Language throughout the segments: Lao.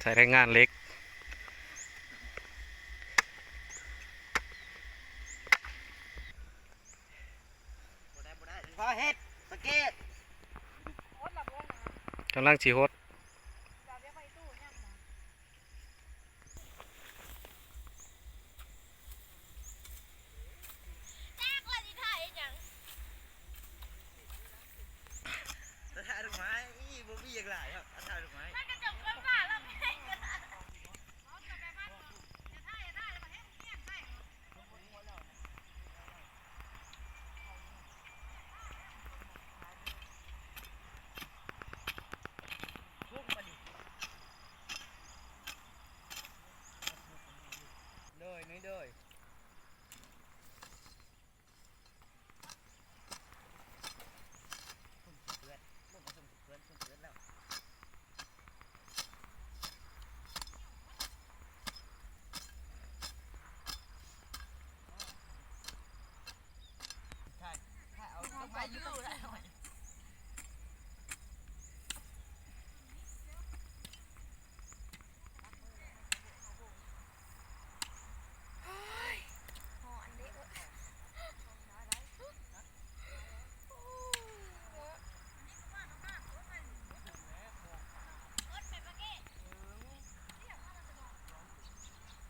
ໃສ່ແຮງງານເຫຼັກ ບໍ່ໄດ້ ບໍ່ໄດ້ ພໍເຮັດ ສັງເກດ ກຳລັງຊິຫົດ. ຖ່າຍດອກໄມ້ ບໍ່ມີຫຍັງຫຼາຍ ຖ່າຍດອກໄມ້ ເດີຍ ເດີຍ ເດີຍ.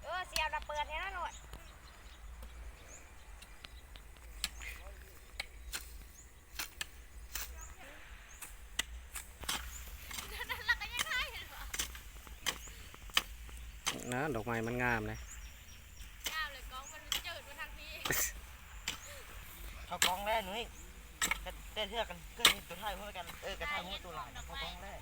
ເອີ ສຽບລະເປີດໃຫ້ລະໂລດ. ນະ ດອກໄມ້ມັນງາມເດ້ ງາມເລີຍ ກ້ອງມັນຈືດມາທາງພີ້ ເຂົ້າກ້ອງແລ້ວໜຸ້ຍ ແຕ່ ແຕ່ເທື່ອກັນ ເກີດເຫັນຕົວຖ່າຍຮູບກັນ ເອີ ກັນຖ່າຍຮູບຕົວຫຼາຍ ເຂົ້າກ້ອງແລ້ວ.